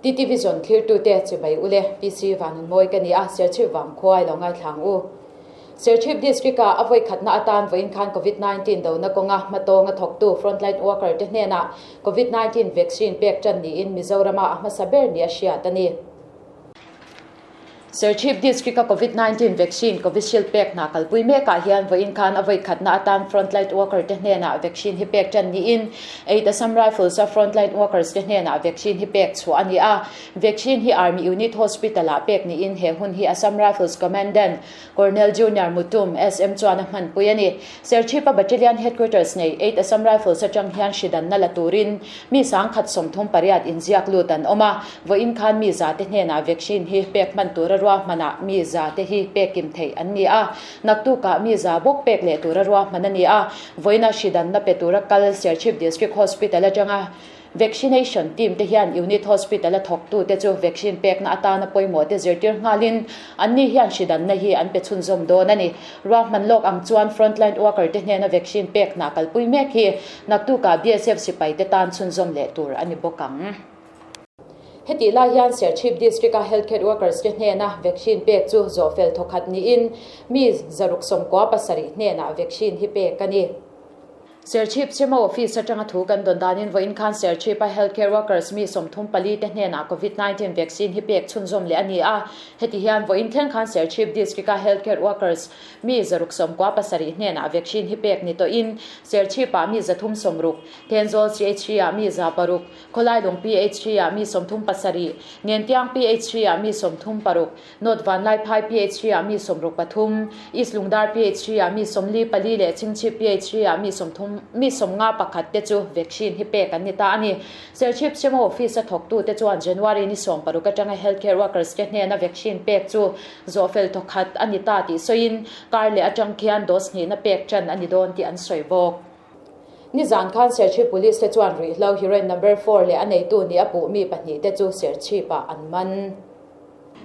TT Vision thlirtute chibai ule PC Vanunmawi ka ni a, Serchhip Vangkhua i lo ngaithlang u. Serchhip District ah a vawi khatna atan vawiin khan Covid 19 dona kawnga hmatawnga thawktu frontline worker te hnenah Covid 19 vaccine pek tan niin Mizorama a hmasa ber ni a hriat a ni. Serchhip District-a Covid 19 vaccine Covishield pek hna kalpui mekah hian vawiin khan a vawi khatna atan frontline worker te hnenah vaccine hi pek tan niin Eight Assam Rifles-a frontline workers te hnenah vaccine hi pek chhuah a ni a. Vaccine hi Army Unit Hospital-ah pek niin he hun hi Assam Rifles Commandant Colonel Junior Mutum SM chuan a hmanpui a ni. Serchhip-a Battalion Headquarters nei Eight Assam Rifles atang hian hridanna la turin mi 1038 inziak lut an awm a, vawiin khan mi zate hnenah vaccine hi pek hman tura ruahmanah mi zate hi pek kim theih an ni a, naktukah mi za bawk pek leh tura ruahman a ni a, vawiina hridanna pe tura kal Serchhip District Hospital atanga Vaccination team te hian Unit Hospital a thawktute chu vaccine pekna atana pawimawh te zirtir nghalin anni hian hridanna hi an pe chhunzawm dawn a ni. Ruahman lawk ang chuan frontline worker te hnena vaccine pek hna kalpui mek hi naktukah BSF sipai te tan chhunzawm leh tur a ni bawk ang. Hetih lai hian Serchhip District a healthcare workers te hnena vaccine pek chu zawhfel thawkhat niin mi 697 hnenah vaccine hi pek a ni. Serchhip CMO Office atanga thu kan dawn danin vawiin khan Serchhip-a Healthcare Workers mi 34 te hnenah Covid 19 vaccine hi pek chhunzawm leh a ni a. Heti hian vawiin thleng khan Serchhip District-a Healthcare Workers mi 697 hnenah vaccine hi pek ni tawhin Serchhip-ah mi 360, Thenzawl CHC-ah mi 600, Khawlailung PHC-ah mi 37, Ngentiang PHC-ah mi 36, North Vanlaiphai PHC-ah mi 63, East Lungdar PHC-ah mi 44 leh Chingchhip PHC-ah mi 30 mi 51 te chu vaccine hi pek an ni ta a ni. Serchhip CMO Office-a thawktute chuan January ni 16 atanga healthcare workers te hnena vaccine pek chu zawhfel thawkhat a ni ta tih sawiin kar leh atang khian dose hnihna pek tan a ni dawn tih an sawi bawk. Nizan khan Serchhip Police te chuan ruihhlo heroin number 4 leh a neitu ni a puh mi pahnih te chu Serchhip-ah an man.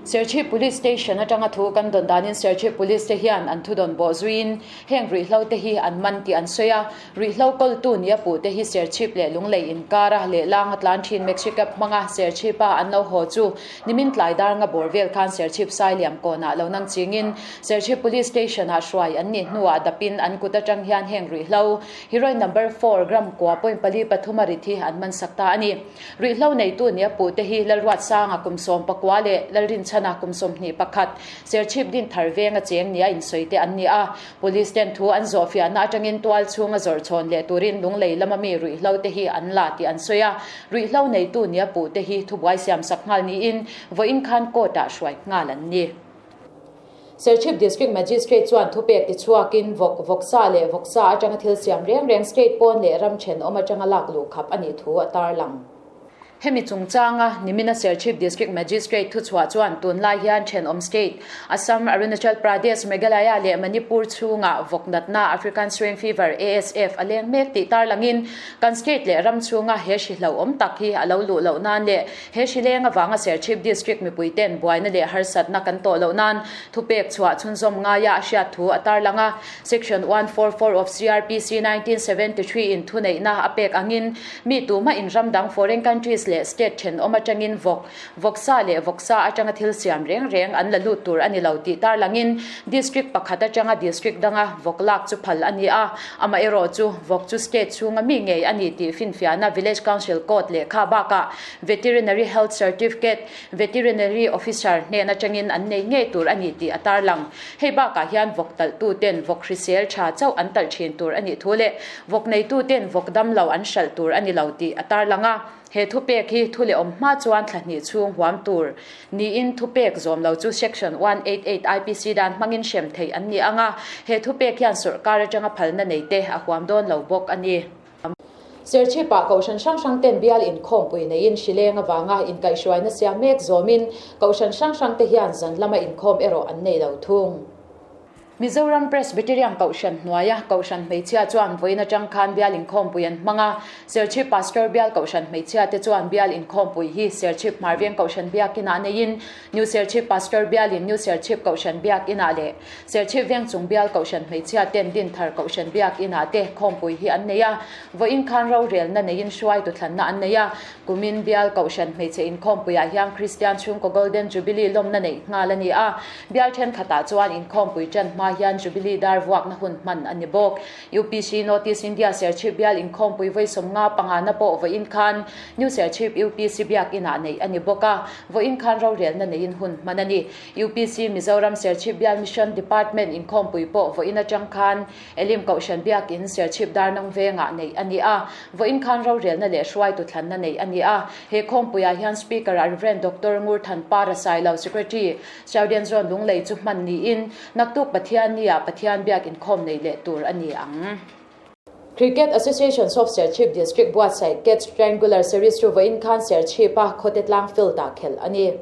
Serchhip Police Station atanga thu kan dawn danin Serchhip Police te hian an thudawn bawh zuiin heng ruihhlo te hi an man tih an sawi a. Ruihhlo kawltu nia puh te hi Serchhip leh Lunglei inkara lehlang a tlan thin Maxi-cab hmanga Serchhip-a an lo haw chu nimin tlai dar nga bawr vel khan Serchhip Sailiam kawnah lo nang chingin Serchhip Police Station-ah hruai an nih hnuah dapin an kut atang hian heng ruihhlo Heroin number 4 gram kua point pali pathum a rit hi an man sak ta a ni. Ruihhlo neitu nia puh te hi Lalruatsanga kum 19 leh Lalrinchhana kum 21, Serchhip din thar venga cheng nia insawi te an ni a. Police ten thu an zawh fiahna atangin tual chhunga zawrh chhawn leh turin Lunglei lama mi ruihhlo te hi an la tih an sawi a. Ruihhlo neitu nia puh te hi thubuai siamsak nghal niin vawiin khan court-ah hruai nghal an ni. Serchhip District Magistrate chuan thupek tichhuakin vawk, vawksa leh vawksa atanga thil siam reng reng state pawn leh ram thenawm atanga lak luh khap a nih thu a tarlang. Hemi chungchanga nimina Serchhip District Magistrate thuchhuah chuan tunlai hian thenawm state Assam, Arunachal Pradesh, Meghalaya leh Manipur chhungah vawk natna African Swine Fever, ASF, a leng mek tih tarlangin kan state leh ram chhunga he hri hlauhawm tak hi a lo luh loh nan leh He hrileng avanga Serchhip District mipuiten buaina leh harsatna kan tawh loh nan thupek chhuah chhunzawm ngaia a hriat thu a tarlang a. Section 144 of CrPC 1973 in thuneihna a pek angin mi tumah in ram dang foreign countries leh state thenawm atangin vawk, vawksa leh vawksa atanga thil siam reng reng an la lut tur a ni lo tih tarlangin District pakhat atanga District danga vawk lak chu phal a ni a. Amaherawhchu vawk chu state chhunga mi ngei a ni tih finfiahna Village Council Code lehkha bakah Veterinary Health Certificate, Veterinary Officer hnen atangin an nei ngei tur a ni tih a tarlang. Hei bakah hian vawk talhtuten vawk hrisel tha chauh an talh thin tur a nih thu leh vawk neituten vawk damlo an hralh tur a ni lo tih a tarlang a. He thupek hi thu leh awm hma chuan thla hnih chhung huam tur niin thupek zawm lo chu Section 188 IPC dan hmangin hrem theih an ni ang a, he thupek hian sawrkar atanga phalna neite a huam dawn lo bawk a ni. Serchhip-ah Kohhran hrang hrang ten bial inkhawmpui neiin hrileng avanga inkaihhruaina siam mek zawmin Kohhran hrang hrang te hian zan lama inkhawm erawh an nei lo thung. Mizoram Presbyterian Kohhran hnuaia Kohhran hmeichhia chuan vawiin atang khan bial inkhawmpui an hmang a. Serchhip Pastor Bial Kohhran hmeichhia te chuan bial inkhawmpui hi Serchhip Hmarveng Kohhran Biakinah neiin New Serchhip Pastor Bialin New Serchhip Kohhran Biakinah leh Serchhip Vengchung Bial Kohhran hmeichhia ten Dinthar Kohhran Biakinah te khawmpui hi an nei a. Vawiin khan rorelna neiin hruaitu thlanna an nei a. Kumin Bial Kohhran hmeichhe inkhawmpuiah hian Kristian chhungkaw Golden Jubilee lawmna neih nghal a ni a, bial thenkhatah chuan inkhawmpui ṭan hma hian Jubilee dar vuakna hun hman a ni bawk. UPC North East India Serchhip Bial inkhawmpui vawi 50 pangana pawh vawiin khan New Serchhip UPC Biakinah neih a ni bawk a, vawiin khan rorelna neiin hun hman a ni. UPC Mizoram Serchhip Bial Mission Department inkhawmpui pawh vawiin aṭang khan Elim Kohhran Biakin Serchhip Darnawng vengah neih a ni a, vawiin khan rorelna leh hruaitu thlanna neih a ni a. He khawmpuiah hian Speaker-ah Rev. Doctor Ngurthan Para Sailo, Secretary, Saudian Zone Lunglei chu hman niin, naktuk Pathianni-ah Pathian Biak inkhawm nei leh tur a ni ang. Cricket Association of Serchhip District buatsaih Cats Triangular Series chu vawiin khan Serchhip-a Khawtetlang Field-ah khelh a ni.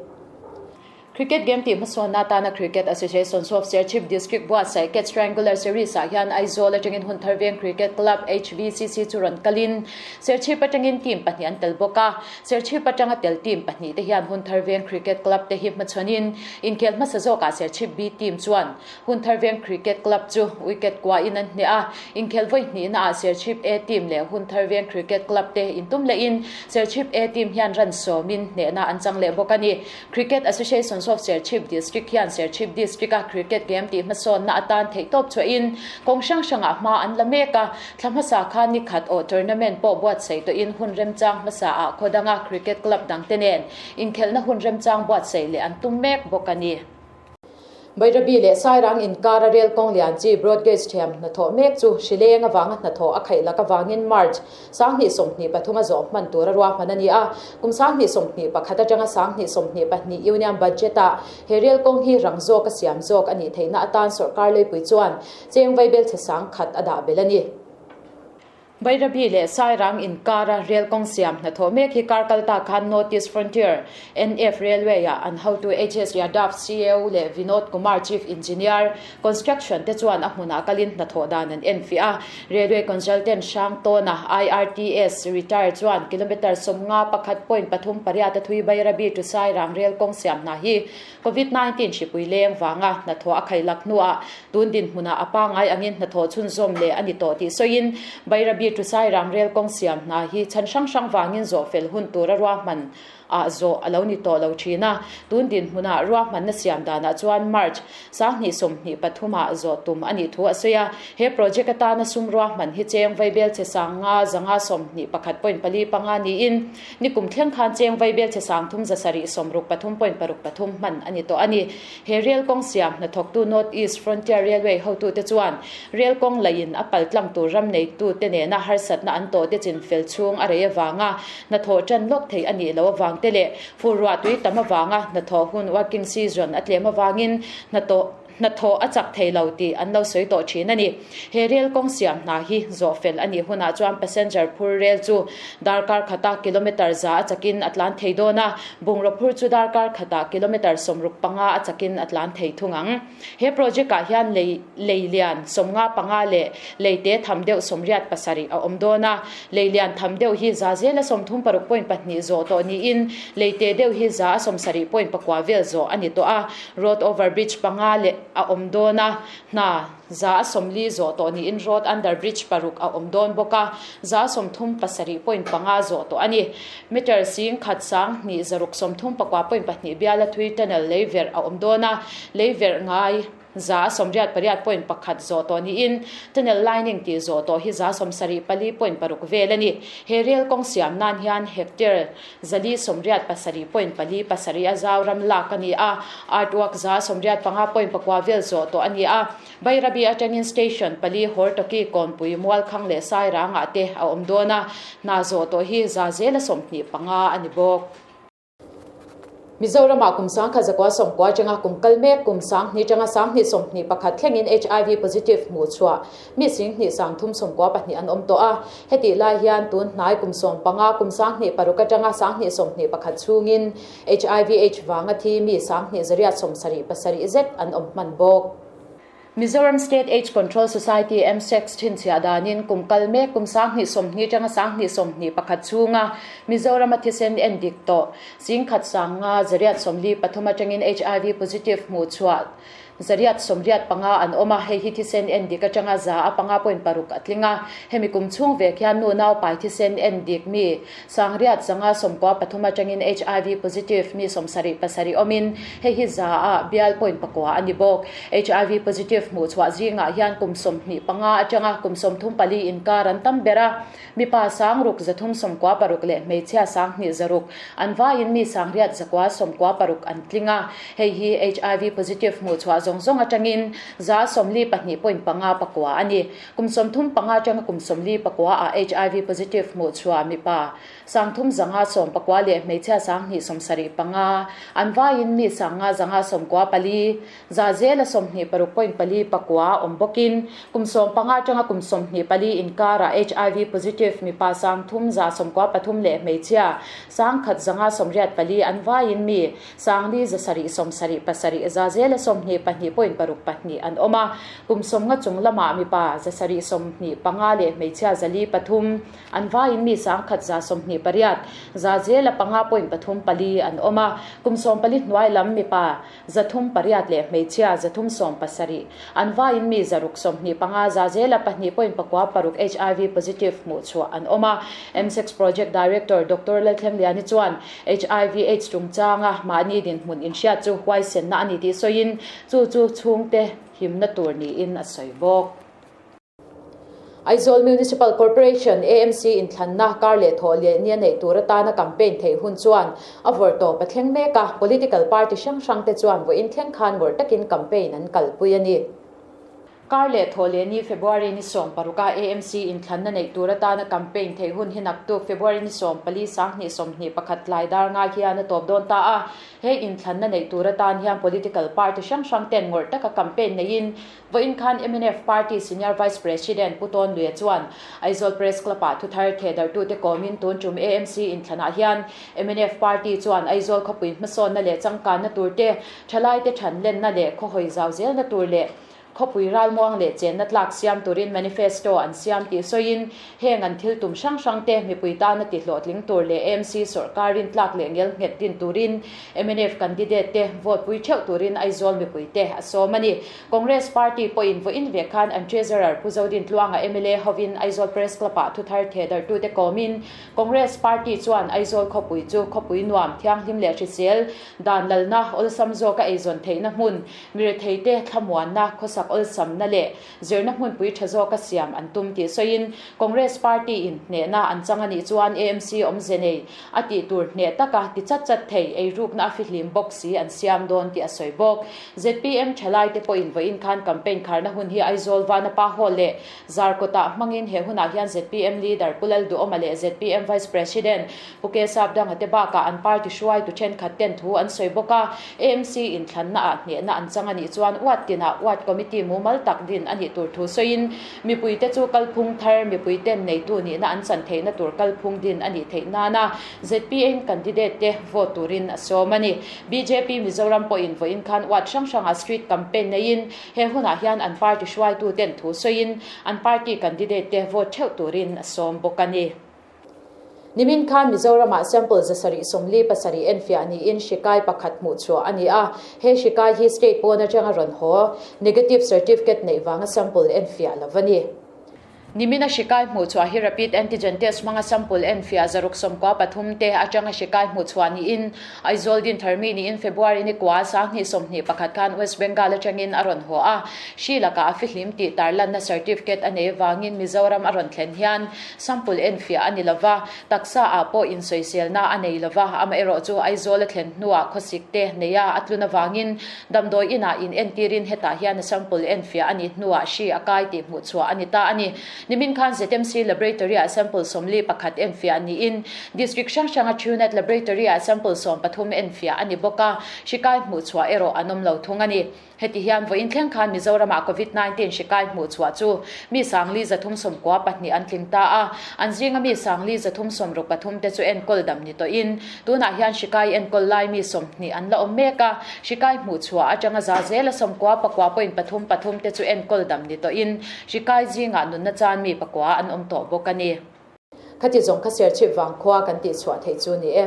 Cricket game tih hmasawnna atana Cricket Association of Serchhip District buatsaih Cats Triangular Series ah hian Aizawl atangin Hunthar Veng Cricket Club, HVCC, chu rawn kalin Serchhip atangin team pahnih an tel bawk a. Serchhip atanga tel team pahnih te hian Hunthar Veng Cricket Club te hi hmachhawnin inkhel hmasa zawkah Serchhip B team chuan Hunthar Veng Cricket Club chu wicket kuahin an hneh a. Inkhel vawi hnihnaah Serchhip A team leh Hunthar Veng Cricket Club te intum lehin Serchhip A team hian run sawmin hnehna an chang leh bawk a ni. Cricket Association of Serchhip District hian Serchhip District-a cricket game tih hmasawnna atan theihtawp chhuahin kawng hrang hrangah hma an la mek a. Thla hmasa khan ni khat awh tournament pawh buatsaih tawhin hun remchang hmasaah khaw danga cricket club dangte nen inkhelhna hun remchang buatsaih leh an tum mek bawk a ni. Bairabi leh Sairang inkara rel kawng lian chi broad gauge thiam hnathawh mek chu hrileng avanga hnathawh a khaih lak avangin March 2023 a zawh hman tura ruahman a ni a. Kum 2021 atanga 2022 Union Budget-ah he rel kawng hi rang zawk a siam zawk a nih theihna atan sawrkar leipui chuan cheng vaibel chhe 10,000 a dah belh a ni. Bairabi leh Sairang inkara rel kawng siam hnathawh mek hi kar kal ta khan North East Frontier, NF, Railway-ah an hotu HS Yadav, CEO, leh Vinod Kumar, Chief Engineer, Construction, te chuan a hmunah kalin hnathawh dan an enfiah a. Railway Consultant Hrang Tawna, IRTS, retire chuan kilometre 51 point pathum pariat a thui Bairabi to Sairang rel kawng siam hna hi Covid 19 hripui leng vanga hnathawh a khailak hnuah tun dinhmunah a pangngai angin hnathawh chhunzawm leh a ni tawh tih sawiin Bairabi to Sairang rel kawng siam hna hi chhan hrang hrang vangin zawhfel hun tura ruahman ah zawh a lo ni tawh lo thin a. Tun dinhmunah ruahmanna siam danah chuan March 2023 ah zawh tum a nih thu a sawi a. He project atana sum ruahman hi cheng vaibel chhe 500 521 point pali panga niin Nikum thleng khan cheng vaibel chhe 300 760 pathum point paruk pathum hman a ni tawh a ni. He rel kawng siam hnathawktu North East Frontier Railway hotute chuan rel kawng laiin a pal tlang tur ram neitute nena harsatna an tawhte chin fel chhung a rei avanga hnathawh tan lawk thei a nih loh avang te leh fur ruah tui tam avanga hnathawh hun working season a tlem avangin hnathawh Hnathawh a chak thei lo tih an lo sawi tawh thin a ni. He rel kawng siam hna hi zawh fel a nih hunah chuan passenger phur rel chu darkar khata kilometre za a chakin a tlan thei dawn a, bungraw phur chu darkar khatah kilometre 65 a chakin a tlan thei thung ang. He project ah hian lei lei lian 55 leh lei te tham deuh 87 a awm dawn a, lei lian tham deuh hi za zela 36 point pahnih zawh tawh niin lei te deuh hi za a 70 point pakua vel zawh a ni tawh a. Road over bridge panga leh a awm dawn a, hna 140 zawh tawh niin road under bridge paruk a awm dawn bawk a, 37 point panga zawh tawh a ni. Meter 10,000 2,639 point pahnih biala thui tunnel lei verh a awm dawn a, lei verh ngai 88 point pakhat zawh tawh niin tunnel lining tih zawh tawh hi 74 point paruk vel a ni. He rel kawng siam nan hian hectare 487 point pali pasarih a zau ram lak a ni a, artwork 185 point pakua vel zawh tawh a ni a. Bairabi atangin station pali Hortoki, Kawnpui, Mualkhang leh Sairangah te a awm dawn a, hna zawh tawh hi za zela 25 a ni bawk. Mizoramah kum 1990 atanga kum kal mek kum 2000 tanga 2021 thlengin HIV positive hmuh chhuah mi 2392 an awm tawh a. Hetih lai hian tun hnai kum 15 kum 26 atanga 2021 chhungin HIV AIDS vanga thi mi 2877 zet an awm hman bawk. Mizoram State Aids Control Society, MSACS, chhinchhiah danin kum kal mek kum 2020 atanga 2021 chhunga Mizorama thisen en dik tawh 10,000 543 atangin HIV positive hmuh chhuah 885 an awm a, hei hi thisen en dik atanga 5.6% a tling a. Hemi kum chhung vek hian nu naupai thisen en dik mi 9,093 atangin HIV positive mi 77 awmin hei hi 100.9 a ni bawk. HIV positive hmuh chhuah zingah hian kum 25 atanga kum 34 inkar an tam ber a, mipa 6,396 leh hmeichhia 2,600 an vaiin mi 8,996 an tling a. Hei hi HIV positive hmuh chhuah zawng zawng atangin 42.5% a ni. Kum 35 atanga kum 49 ah HIV positive hmuh chhuah mipa 3,119 leh hmeichhia 2,075 an vaiin mi 5,594 26.4% awm bawkin kum 15 atanga kum 24 inkarah HIV positive mipa 3,193 leh hmeichhia 1,184 an vaiin mi 4,777 22.62 an awm a. Kum 50 chung lamah mipa 725 leh hmeichhia 403 an vaiin mi 1,128 5.34 an awm a. Kum 14 hnuai lam mipa 308 leh hmeichhia 317 an vaiin mi 625 2.96 HIV positive hmuh chhuah an awm a. MSACS Project Director Doctor Lalthlengliani chuan HIV AIDS chungchanga mahni dinhmun inhriat chu huaisenna a ni tih sawiin chu chu chhungte himna tur niin a sawi bawk. Aizawl Municipal Corporation, AMC, inthlanna kar leh thawh leh nia neih tur atana campaign theih hun chuan a vawrh tawp a thleng mek a, political party hrang hrang te chuan vawiin thleng khan vawrh takin campaign an kalpui a ni. Kar leh thawh leh ni February ni 16 a AMC inthlanna neih tur atana campaign theih hun hi naktuk February ni 14 2021 tlai dar ngai hian a tawp dawn ta a. He inthlanna neih tur atan hian political party hrang hrang ten ngawrh taka campaign neiin Vawiin khan mnf Party Senior Vice President Pu Tawn Luia chuan Aizawl Press Club-ah thuthar thehdarhtute kawmin tun tum AMC inthlanah hian mnf Party chuan Aizawl khawpui hmasawnna leh changkanna tur te, thalaite thanlenna leh khawhawi zau zelna tur leh khawpui ralmuang leh chenna tlak siam turin manifesto an siam tih sawiin heng an thil tum hrang hrang te mipui tana tihlawhtling tur leh AMC sawrkarin tlak leh ngel nghet din turin mnf candidate te vote pui theuh turin Aizawl mipui te a sawm a ni. Congress Party pawhin vawiin ve khan an Treasurer Pu Zodin Tluanga mla hovin Aizawl Press Club-ah thuthar thehdarhtute kawmin Congress Party chuan Aizawl khawpui chu khawpui nuam, thianghlim leh hrisel, dan lalna, awlsam zawka eizawn theihna hmun, miretheite thlamuanna, khawsak awlsamna leh zirna hmunpui tha zawka siam an tum tih sawiin Congress Party in hnehna an chang a nih chuan AMC awmze nei a tih tur hneh taka ti chat chat thei eirukna a fihlim bawk si an siam dawn tih a sawi bawk. ZPM thalaite pawhin vawiin khan campaign kharna hun hi Aizawl Vanapa Hall leh Zarkawtah hmangin he hunah hian ZPM leader Pu Lalduhawma leh ZPM Vice President Pu Kesap Danga te bakah an party hruaitu thenkhat ten thu an sawi bawk a, AMC inthlanna ah hnehna an chang a nih chuan uat tinah uat committee mumal tak din a nih tur thu sawiin mipuite chu kalphung thar mipui ten neitu nihna an chan theihna tur kalphung din a nih theih nana ZPM candidate te vote turin a sawm a ni. Bjp Mizoram pawhin vawiin khan uat hrang hrangah street campaign neiin he hunah hian an party hruaitu ten thu sawiin an party candidate te vote theuh turin a sawm bawk a ni. Nimin khan Mizoramah sample 747 enfiah niin hrikai pakhat hmuh chhuah a ni a, he hrikai hi state pawn atanga rawn haw, negative certificate neih vanga sample enfiah lo a ni. Nimina hrikai hmuh chhuah hi rapid antigen test hmanga sample enfiah 693 te atanga hrikai hmuh chhuah niin Aizawl din tharmi niin February ni kua 2021 khan West Bengal atangin a rawn haw a, hri lakah a fihlim tih tarlanna certificate a nei vangin Mizoram a rawn thlen hian Sample enfiah a ni lova, taksa ah pawh insawiselna a nei lova, amaherawh chu Aizawl a thlen hnuah khawsik te neia a tlun avangin damdawi inah in entirin hetah hian a sample enfiah a nih hnuah hri a kai tih hmuh chhuah a ni ta a ni. Nimin khan ZMC Laboratory-ah sample 41 enfiah niin District hrang hranga Truenat Laboratory-ah sample 13 enfiah a ni bawk a, hri kai hmuhchhuah erawh an awm lo thung a ni. Heti hian vawiin thleng khan Mizoramah Covid 19 hri kai hmuhchhuah chu mi 492 an tling ta a, an zinga mi 436 te chu enkawl dam ni tawhin tunah hian hri kai enkawl lai mi 20 an la awm mek a, hri kai hmuhchhuah atanga za zela 99.33 te chu enkawl dam ni tawhin hri kai zingah nunna chan mi pakua an awm tawh bawk a ni. Khati zawng kha Serchhip vangkhua kan tihchhuah theih chu ni e.